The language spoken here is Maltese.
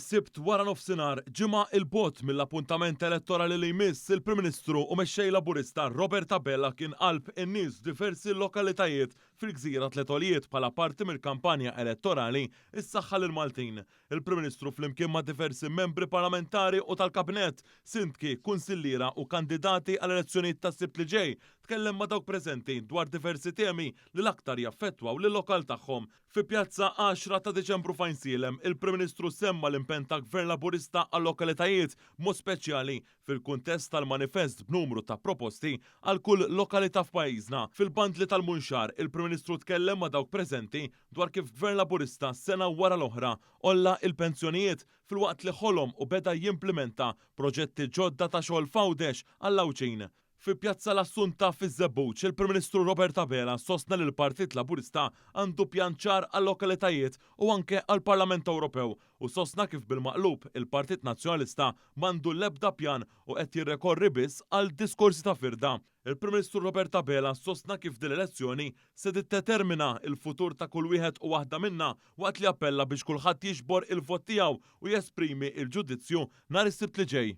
is-Sibt wara nofsinhar, ġimgħa 'il bogħod mill-appuntament elettorali li jmiss, il-Prim Ministru u Mexxej Laburista Robert Abela kien qalb in-nies f'diversi lokalitajiet fil-gżira Tliet Għoljiet bħala parti mill-kampanja elettorali Is-Saħħa lill-Maltin. Il-Prim Ministru flimkien ma' diversi membri parlamentari u tal-Kabinett, sindki, kunsilliera u kandidati għall-elezzjonijiet tas-Sibt li ġej, tkellem ma' dawk preżenti dwar diversi temi li l-aktar jaffettwaw lil-lokal tagħhom. Fi Pjazza 10 ta' Diċembru f'Għajnsielem, il-Prim Ministru semma l-impenn ta' Gvern Laburista għal-lokalitajiet, b'mod speċjali fil-kuntest tal-manifest b'numru ta' proposti għal kull lokalità f'pajjiżna. Fil-bandli tal-Munxar, il-Prim Ministru tkellem ma' dawk preżenti dwar kif Gvern Laburista sena wara l-oħra għolla il-pensjonijiet filwaqt li ħolom u beda jimplimenta proġetti ġodda ta' xogħol f'Għawdex għall-Għawdxin. Fi Pjazza l-Assunta fiż-Żebbuġ, il-Prim Ministru Robert Abela sostna li l-Partit Laburista għandu pjan ċar għal-lokalitajiet u anke għall-Parlament Ewropew u sostna kif bil-maqlub il-Partit Nazzjonalista m'għandu l-ebda pjan u qed jirrekorri biss għal diskorsi ta' firda. Il-Prim Ministru Robert Abela sostna kif din l-elezzjoni se tiddetermina l-futur ta' kull wieħed u waħda minna waqt li appella biex kulħadd jiġbor il-vot tiegħu u jesprimi l-ġudizzju nhar is-Sibt li ġej.